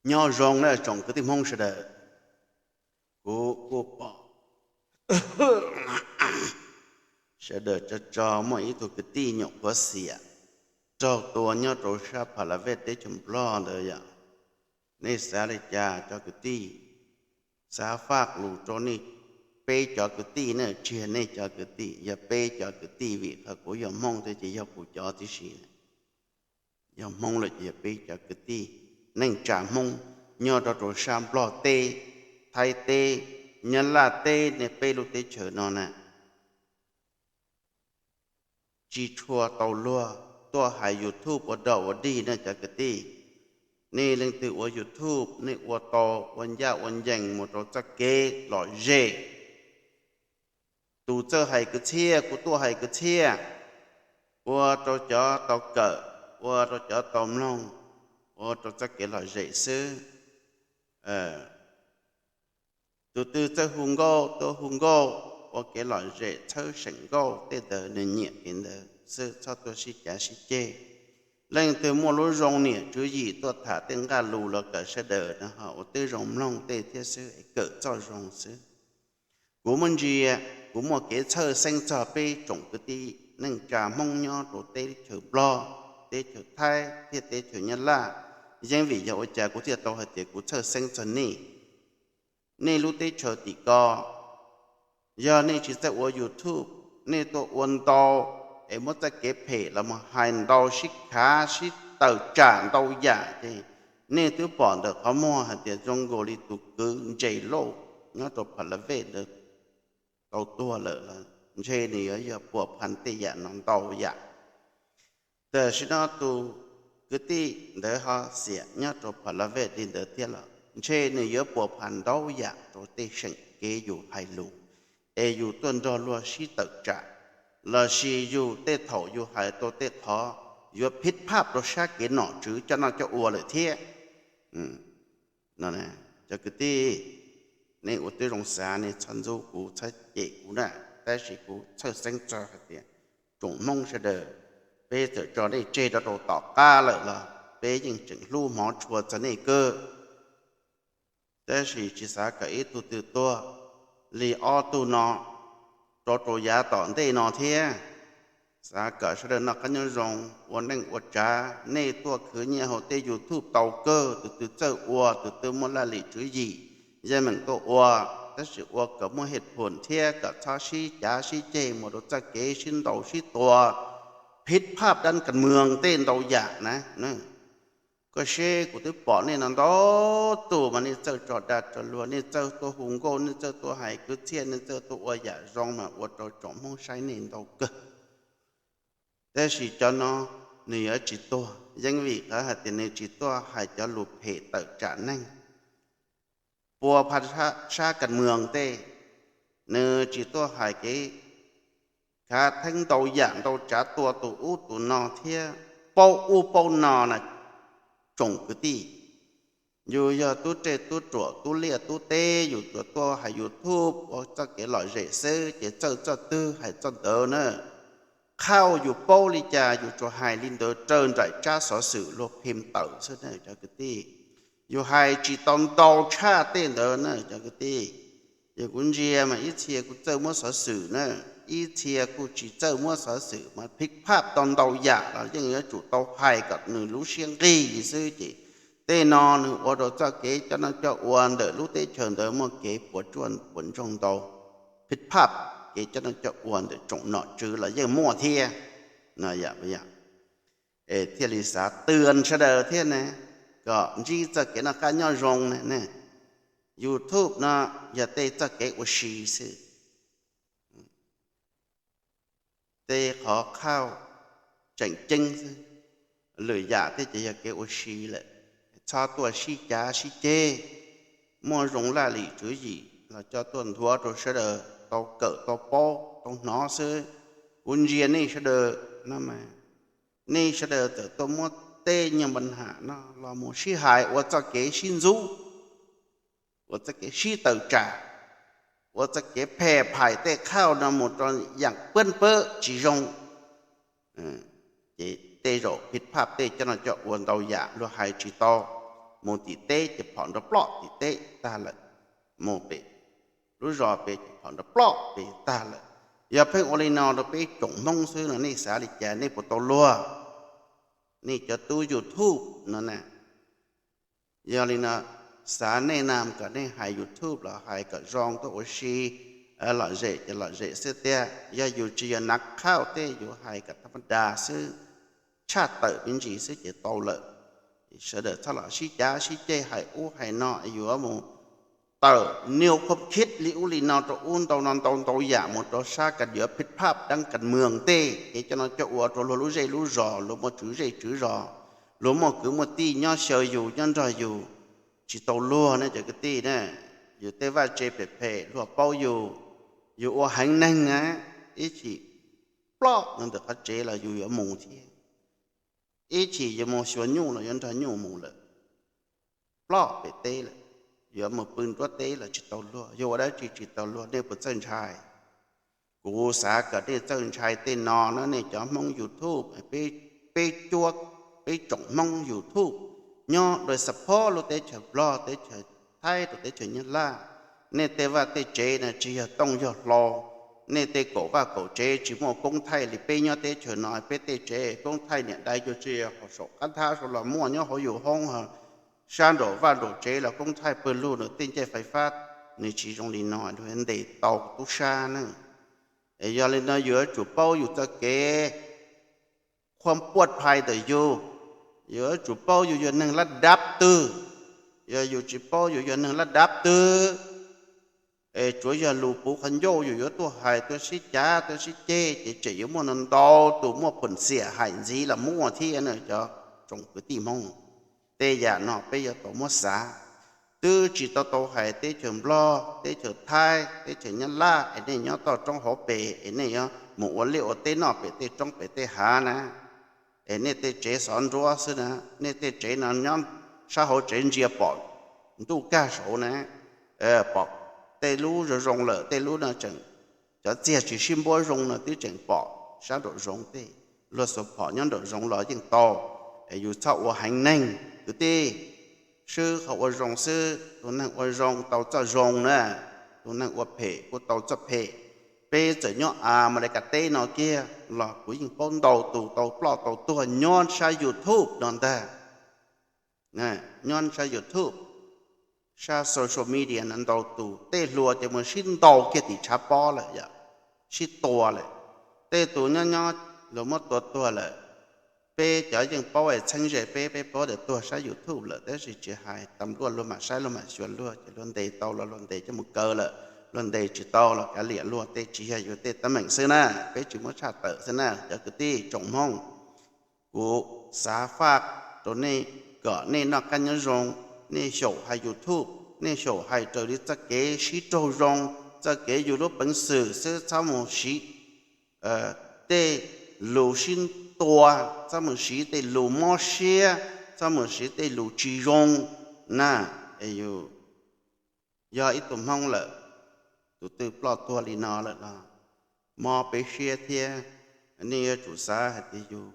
Nyob zoo na tsoom kwv tij Hmoob sawv daws. Kuv kuj pom sawv daws tso tso muaj ib tug kwv tij nyuam qhuav xiam raug tua nyob rau sab Pha La Vej teb chaws Nplog ntawd yom. Nej xav li cas cov kwv tij? Xav faj lus rau nej, peb cov kwv tij ne, tsis yog nej cov kwv tij, yog peb cov kwv tij vim qhov kuv yog Hmoob thiab ces yog kuv cov tib si. Yog Hmoob lawm ces yog peb cov kwv tij neej tsa Hmoob nyob rau rau sab Nplog teb, Thaib teb, Nyab Laj teb, nej peb lub teb chaws no na. Tsis tshua tau luag tuaj hais YouTube ua dog ua dig ne cov kwv tij. Nej leej twg ua YouTube nej ua tau ua ncaj ua ncees mus rau txoj kev lom zem. Tus txawj hais kwv txhiaj kuj tuaj hais kwv txhiaj, ua rau cov tau kawm, ua rau cov tau mloog, ua rau txoj kev lom zem xwb. Tus twg txawj hu nkauj tuaj hu nkauj, ua kev lom zem txhawb seem nkauj, tej ntawd nws nyiam kev ntawd xwb, txhob tuaj sib cav sib ceg. Leej twg muaj lub zoo niam tswv yim tuaj tham tej nqaj lus los kom sawv daws no ho ua tib zoo mloog tej thiab xwb es kawm txoj zoo xwb. Kuv muab ntsia, kuv muaj kev txhawj xeeb txog peb tsoom kwv tij neej tsa Hmoob nyob rau teb chaws Nplog, teb chaws Thaib thiab teb chaws Nyab Laj. Yeej vim yog ua cas kuv thiaj tau hais tias kuv txhawj xeeb txog nej. Nej lub teb chaws tim ko, yog nej tsis txawj ua YouTube, nej tuaj ua ntau es muab txoj kev phem los mus hais ntau sib khav sib tawm tsam ntau yam ces nej twb pom ntawm qhov muag hais tias zoo nkaus li tus kwv Ntses Lauj nyob rau Pha La Vej ntawd tau tuag lawm los ntshe nws yuav yog puas phas tej yam no ntau yam. Tam sim no tus kwv tij ntawd ho xiam nyob rau Pha La Vej li ntawd thiab los ntshe nws yuav puas phas ntau yam rau tej seem kev yus hais lus, es yus tuaj nrog luag sib tawm tsam, lossis yus tej thaum yus hais tau tej qhov yuav phij phaj rau sab kev nom tswv coj noj coj ua lawm thiab. Cov kwv tij, nej ua tib zoo xav, nej txhob ntxub kuv, txhob cem kuv na, tab sis kuv txhawj xeeb txog hais tias tsoom Hmoob sawv daws, peb txawm tso nej tseg rau rau tom qab lawm los peb yeej tseem hlub hmov tshua txog nej kawg. Tab sis tsis xav kom ib tug twg tuag li ob tug no rau rau yav tom ntej no thiab. Xav kom sawv daws noj qab nyob zoo, ua neej ua tsav, nej tuaj khwv nyiaj hauv tej YouTube tau kawg, tus twg txawj ua, tus twg muaj laj lim tswv yim, yeej meem tuaj ua, tab sis ua kom muaj hej phum thiab kom txhob sib cav sib ceg mus rau txoj kev sib ntaus sib tua, phij phaj dab kas mwm tej ntau yam na. Koj seb kuv twb pom nej no ntau tus mas nej txawj tso dag tso luag, nej txawj tuaj hu nkauj, nej txawj tuaj hais kwv txhiaj, nej txawj tuaj ua yam zoo mas ua rau tsoom Hmoob saib nej ntau kawg. Tab sis cov no nws yuav tsis tuag, yeej vim qhov hais tias nws tsis tuaj hais cov lus phem tawm tsam neeg, pua pha sab kas mwm tej, nws tsis tuaj hais kev khav theeb ntau yam ntau tsav tua tus ub tus no thiab paub ub paub no na. Tsoom kwv tij, yus yog tub rej tub ruam tub liaj tub teb, yus tsuas tuaj hais YouTube ua txoj kev lom zem xwb ces txawj txoj twg hais txoj ntawd na. Qhauj yus paub li cas yus tsuas hais li ntawd raws nraim tsab xov xwm luag phim tawm xwb na cov kwv tij. Yus hais tsis tau ntau tshaj tej ntawd na cov kwv tij. Yog kuv ntsia mas ib txhia kuj txawj muab xov xwm na, ib txhia kuj tsis txawj muab xov xwm mas phij phaj tau ntau yam los yeej yuav tsum tau hais kom nws lub siab nqig xwb ces tej no nws ua rau txoj kev coj noj coj ua ntawm lub teb chaws ntawd muaj kev puas tsuaj puas ntsoog ntau, phij phaj kev coj noj coj ua ntawm tsoom nom tswv los yeej muaj thiab. Es thiaj li xav twag sawv daws thiab ne, kom ntsib txoj kev noj qab nyob zoo ne. YouTube no yog tej txoj kev ua si xwb, tej qhov qhauj tseem ceeb xwb, lwm yam tej ces yog kev ua si lawm. Txhob tuaj sib cav sib ceg, muaj zoo laj lim tswv yim los coj tuaj nthuav rau sawv daws tau kawm tau paub tau hnov xwb. Kuv ntsia nej sawv daws no mas, nej sawv daws txawm tuaj muab tej nyuag npa nham no los mus sib hais ua txoj kev sib ntxub, ua txoj kev sib tawm tsam, ua txoj kev phem phais tej qhauj no mus rau yam pab pab tsis zoo. Ces tej zaum phij phaj tej coj noj coj ua ntau yam luag hais tsis tau, mus tim teb ces phom nrov ploj tim teb tag lawm, mus pem lub zos pem ces phom nrov ploj pem tag lawm. Yog pheej ua li no rau peb tsoom Hmoob xwb no nej xav li cas, nej puas tau luag? Nej cov tub YouTube no na, yog li no xav nej na kom nej hais YouTube los hais kom zoo tuaj ua si, lom zem ces lom zem xwb tiag. Yog yus tsis yog nav khauj tej, yus hais kom thaj ma das xwb, tshaj tawm me ntsis xwb ces tau lawm. Sawv daws txhob los sib cav sib ceg hais ub hais no, yuav mus tawm niu khom khib li ub li no rau ub ntau no ntau ntau yam mus rau sab kas yuav phij phaj dab kas mwm tej, ces cov no coj ua rau luag lub zej lub zos, luag muaj tswv zej tswv zos, luag muaj kwv muaj tij nyob xyaw yus nyob nrog yus, tsis tau luag ne cov kwv tij na. Yus tej vaj tse phem phem luag paub yus, yus ua heev neeg na, ib chim ploj ntawm qhov tsev los yus yuav mus thiab, ib chim yuav mus xyuas nyuj los yuav nrog nyuj mus lawm, ploj pem teb lawm, yuav mus pw nruab teb los tsis tau luag, yog ua dab tsi tsis tau luag, nej puas txawj ntshai? Kuv xav kom nej txawj ntshai tej no na, nej cov Hmoob YouTube, peb cuab, peb tsoom Hmoob YouTube nyob dua xav phob lub teb chaws Nplog, teb chaws Thaib rau teb chaws Nyab Laj. Nej tej vaj tej tsev na tsis yog tooj yog hlau, nej tej kaum vaj kaum tsev tsis muaj koob thaij li peb nyob teb chaws no, peb tej tsev koob thaij niam dais cuag tsi, hauv saum qab thab saud los muaj, nyob hauv yus hoob, sab nraum vaj nraum tsev los koob thaij pawg lug, nws tej ncej fais fab nws tsis zoo li no, nws ntes tau tub sab na. Es yog li no yus yuav tsum paub yus txoj kev khuam puaj phais ntawm yus, yus yuav tsum paub yus yog neeg lab dab twg. Yog yus tsis paub yus yog neeg lab dab twg, es tsuav yog lus puv qhov ncauj yus yuav tuaj hais tuaj sib cav tuaj sib ceg ces tseem yuav muaj ntau tus muaj peem xiam hais ntxiv los muaj thiab na cov tsoom kwv tij Hmoob. Tej yam no peb yuav tau muab xav. Twb tsis tau tau hais teb chaws Nplog, teb chaws Thaib, teb chaws Nyab Laj es nej nyob toj roob hauv pes es nej yuav mus ua liaj ua teb noj pem tej roob pem tej hav na, es nej tej tsev xov nruab xwb na, nej tej tsev no nyob sab hauv tsev ntsia pom ntuj kaj saud na, pom tej lub zoo zoo lawm, tej lub no tseem, cov txiag tsis sib npuab zoo no twb tseem pom sab nraum zoov tej, luag xuas phom nyob nraum zoov los yeej tau. Es yus txhob ua heev neeg kwv tij, swb qhov ua zoo xwb, tus neeg ua zoo tau txoj zoo na, tus neeg ua phem kuj tau txoj phem. Peb txawm nyob Amelikas teb no kiag los kuv yeej paub ntau tus tau ploj tau tuag nyob sab YouTube no ntag. Nyob sab YouTube, sab social media no ntau tus, tej hluas ces mus sib ntaus kiag tim tshav pob lawm yom, sib tua lawm. Tej tus nyob nyob luag muab tua tuag lawm. Peb cov yeej paub es txheeb ze peb, peb paub tias tuag sab YouTube lawm, tab sis tsis hais, tas luaj luag mam saib luag mam xyuas luag, ces luag ntes tau los luag ntes coj mus kaw lawm, luag ntes tsis tau los kav liam luag, tej tsis yog yus tej teeb meem xwb na, peb tsis muab tshaj tawm xwb na cov kwv tij tsoom Hmoob. Kuv xav faj rau nej kom nej noj qab nyob zoo, nej xyaum hais YouTube, nej xyaum hais raws li txoj kev sib raug zoo, txoj kev yus lub peev xwm xwb, txhob mus siv tej lus sib tua, txhob mus siv tej lus mob siab, txhob mus siv tej lus tsis zoo na. Es yus yog ib tug Hmoob lawm, tus twg ploj tuag li no lawm los mob peb siab thiab. Nej yuav tsum xav hais tias yus,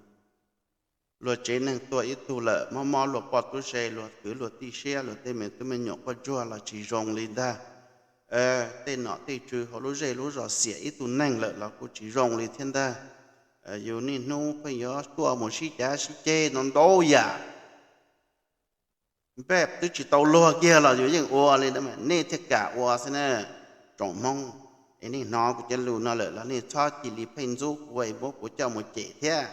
luag tsev neeg tuag ib tug lawm, mob mob luag poj tub se, luag kwv luag tij siab, luag tej me tub me nyuam quaj ntsuag los tsis zoo li ntag. Tej nom tej tswv hauv lub zej lub zos xiam ib tug neeg lawm los kuj tsis zoo li thiab ntag. Yus niaj hnub pheej yuav tuaj mus sib cav sib ceg no ntau yam, npej twb tsis tau luag kiag los yus yeej ua li, nej thiaj kam ua xwb na. Tsoom Hmoob, es nej hnov kuv cov lus no lawm los nej txhob cia li pheej ntxub kuv es muab kuv coj mus cem thiab.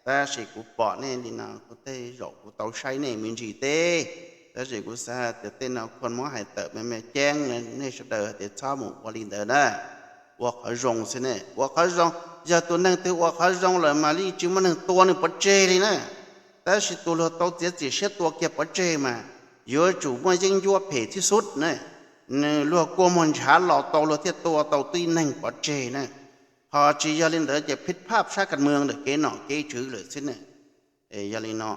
Tab sis kuv pom nej li no kuv tej zaum kuv tau saib nej me ntsis teb, tab sis kuv xav tias tej no khuas muab hais tawm me me ceeb, nej sawv daws hais tias txhob mus ua li ntawd na. Ua qhov zoo xwb ne, ua qhov zoo. Yog tus neeg twg ua qhov zoo lawm mas yeej tsis muaj neeg tua nws pov tseg li na. Tab sis tus luag tau txiav txim siab tua kiag pov tseg mas yuav tsum muaj yeeb ncuab phem thib xub na. Nws luag kua muag ntshav los tau luag thiaj tua tau tib neeg pov tseg na. Ho tsis yog li ntawd ces phij phaj sab kas mwm ntawm kev nom kev tswv lawm xwb na. Yog li no,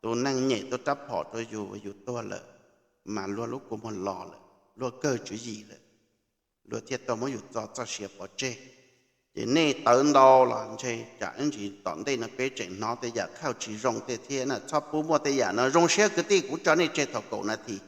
tus neeg nyem tua rab phom rau yus, yus tuag lawm, mas luag lub kua muag los lawm, luag kawg tswv yim lawm, luag thiaj tau muab yus txo txoj sia pov tseg. Ces nej tawv ntau los ntshe tsam ib ntsis tom ntej no peb tseem hnov tej yam khauj tsis zoo tej thiab na. Txhob pub muaj tej yam no. Zoo siab kwv tij, kuv tso nej tseg thaum kaum nas this.